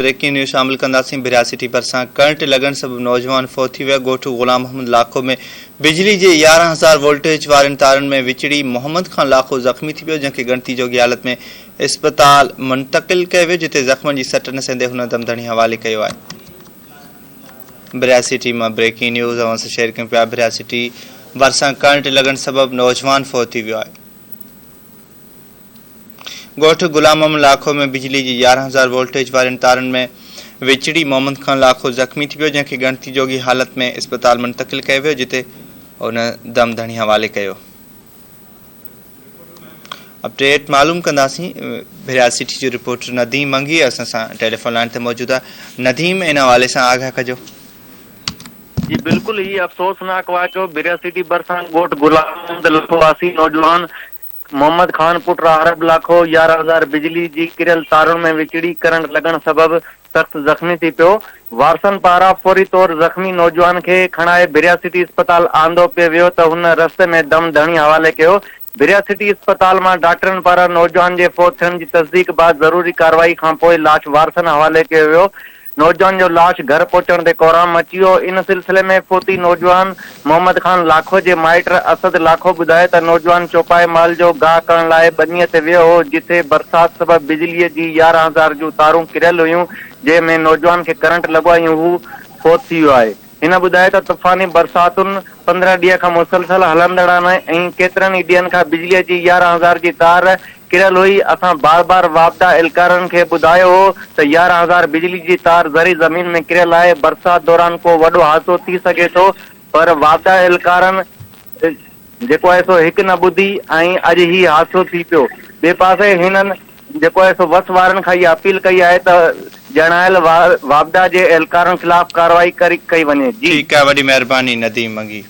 Breaking news شامل ڪنداسين ڀريا city ڀرسان ڪرنٽ لڳڻ سبب نوجوان فوت ٿي ويو ڳوٺ غلام محمد لاکو ۾ بجلي جي 11000 وولٽيج وارين تارن ۾ وچڙي محمد خان لاکو زخمي ٿي پيو جنهن کي ڳڻتي جوڳي حالت ۾ اسپتال منتقل ڪيو ويو جتي زخمن جي سٽ نه سهندي هن دم ڌڻي حوالي ڪيو آهي ڀريا سٽي مان بريڪنگ نيوز اوهان سان شيئر ڪيون پيا ڀريا سٽي ڀرسان ڪرنٽ لڳڻ سبب نوجوان فوت ٿي ويو آهي. ڳوٺ غلام محمد لاکو ۾ بجلي جي 11000 وولٽيج وارين تارن ۾ وچڙي محمد خان لاکو زخمي ٿي پيو، جنهن کي ڳڻتي جوڳي حالت ۾ اسپتال منتقل ڪيو ويو، جتي هن دم ڌڻي حوالي ڪيو. اپڊيٽ معلوم ڪنداسين ڀريا سٽي جو رپورٽر نديم منگي اسان سان ٽيليفون لائين تي موجود آهي نديم ان حوالي سان آگاهه ڪجو. جي بلڪل هي افسوسناڪ واقعو ڀريا سٽي ڀرسان ڳوٺ غلام محمد لاکو واسي نوجوان محمد خان پٽ عرب لاکو 11000 بجلي جي ڪريل تارن ۾ وچڙي ڪرنٽ لڳڻ سبب سخت زخمي ٿي پيو، وارثن پاران فوري طور زخمي نوجوان کي کڻائي ڀريا سٽي اسپتال آندو پئي ويو ته هن رستي ۾ دم ڌڻي حوالي ڪيو، ڀريا سٽي اسپتال مان ڊاڪٽرن پاران نوجوان جي فوت ٿيڻ جي تصديق بعد ضروري ڪارروائي کانپوء لاش وارثن حوالي ڪيو ويو، نوجوان جو لاش گهر پهچڻ تي ڪهرام مچي ويو. ان سلسلي ۾ فوتي نوجوان محمد خان لاکو جي مائٽ اسد لاکو ٻڌايو ته نوجوان چوپائي مال جو گاهه ڪرڻ لاء ٻنيء تي ويو هو، جتي برسات سبب بجليء جي 11000 جون تارون ڪريل هيون، جنهن ۾ نوجوان کي ڪرنٽ لڳو ۽ هو فوت ٿي ويو آهي. هن ٻڌايو ته طوفاني برساتن 15 ڏينهن کان مسلسل هلندڙ آهن ۽ ڪيترن ئي ڏينهن کان بجليء جي 11000 جي تار ڪريل هئي، اسان بار بار واپڊا اهلڪارن کي ٻڌايو هو ته 11000 بجلي جي تار زرعي زمين ۾ ڪريل آهي، برسات دوران ڪو وڏو حادثو ٿي سگهي ٿو پر واپڊا اهلڪارن جيڪو آهي سو هڪ نه ٻڌي ۽ اڄ هي حادثو ٿي پيو. ٻئي پاسي هنن جيڪو آهي سو وس وارن کان اها اپيل ڪئي آهي ته ڄاڻايل واپڊا جي اهلڪارن خلاف ڪارروائي ڪئي وڃي. جي. ٺيڪ آهي وڏي مهرباني نديم منگي.